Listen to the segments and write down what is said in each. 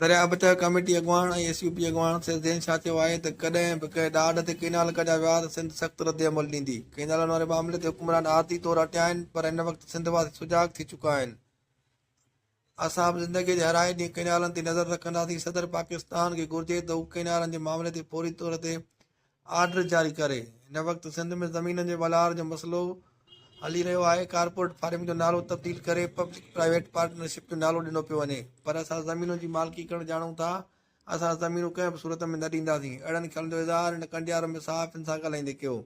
درياء بچاء ڪاميٽي اڳواڻ ۽ ايس يو پي اڳواڻ سيد زين شاهه چيو آهي ته ڪڏهن به ڪنهن ڏاڍ تي ڪئنال ڪڍيا ويا ته سنڌ سخت ردعمل ڏيندي. ڪئنالن واري معاملي تي حڪمران عارضي طور هٽيا آهن پر هن وقت سنڌ واسي سجاڳ ٿي چڪا آهن. اسان به زندگي جي هر آئي ڏينهن ڪئنالن تي نظر رکنداسين. صدر پاڪستان کي گهرجي ته هو ڪئنالن جي معاملي تي فوري طور تي آرڊر جاري ڪري. هن وقت سنڌ ۾ زمينن جي ولار جو مسئلو هلي رهيو آهي، ڪارپوريٽ فارمنگ جو نالو تبديل ڪري پبلڪ پرائيويٽ پارٽنرشپ جو نالو ڏنو پيو وڃي پر اسان زمينن جي مالڪي ڪرڻ ڄاڻون ٿا، اسان زمينون ڪنهن به صورت ۾ نه ڏينداسين. اهڙن خيالن جو اظهار هن ڪنڊيارو ۾ صحافين سان ڳالهائيندي ڪيو.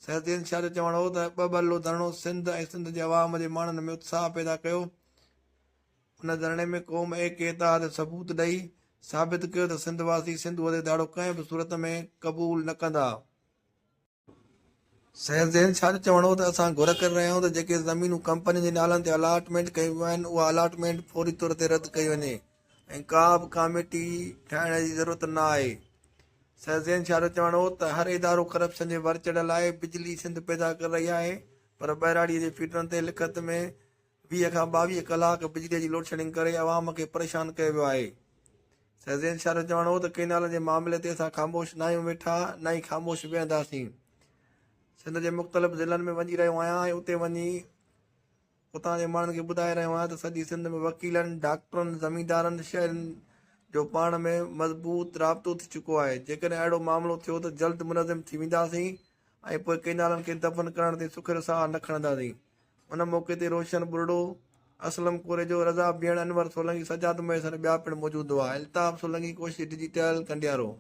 سيد زين شاهه جو چوڻ هو ته ٻه ٻلو ڌرڻو سنڌ ۽ سنڌ جي عوام جي ماڻهن ۾ اتساهه پيدا ڪيو، ان ڌرڻي ۾ قوم ايڪي اتحاد جو ثبوت ڏئي ثابت ڪيو ته سنڌ واسي سنڌوء تي ڌاڙو ڪنهن به صورت ۾ قبول نه ڪندا. سيد زين شاهه جو چوڻ هو ته اسان گهر ڪري رهيا آهيون ته جيڪي زمينون ڪمپنين جي نالن تي الاٽمينٽ ڪيون ويون آهن اها الاٽمينٽ فوري طور تي رد ڪئي وڃي ۽ ڪا به ڪاميٽي ٺاهڻ جي ضرورت نه آهي. سيد زين شاهه جو چوڻ هو ته هر ادارو ڪرپشن جي ور چڙهيل آهي، بجلي سنڌ پيدا ڪري رهي آهي پر ٻهراڙي جي فيڊرن تي لکت ۾ 20 کان 22 ڪلاڪ بجلي جي لوڊشيڊنگ ڪري عوام کي پريشان ڪيو ويو آهي. سيد شاهه جو چوڻ هو ته ڪئنالن جي معاملي تي اسان خاموش ناهيون ويٺا نه ئي خاموش ويهنداسين. سنڌ جي مختلف ضلعن ۾ وڃي رهيو آهيان ۽ اتي وڃي اتان جي ماڻهن کي ٻڌائي رهيو آهيان ته سڄي سنڌ ۾ وڪيلن، ڊاڪٽرن، زميندارن، شهرين جو پاڻ ۾ مضبوط رابطو ٿي چڪو آهي، جيڪڏهن اهڙو معاملو ٿيو ته جلد منظم ٿي وينداسين ۽ پوء ڪئنالن کي دفن ڪرڻ تي سکيل ساهه نه کڻنداسين. ان موقعي تي روشن ٻرڙو، اسلم ڪوريجو، رضا ڀيڻ، انور سولنگي، سجاد مهيسر ۽ ٻيا پڻ موجود هئا. الطاف سولنگي، ڪوشش ڊجيٽل، ڪنڊيارو.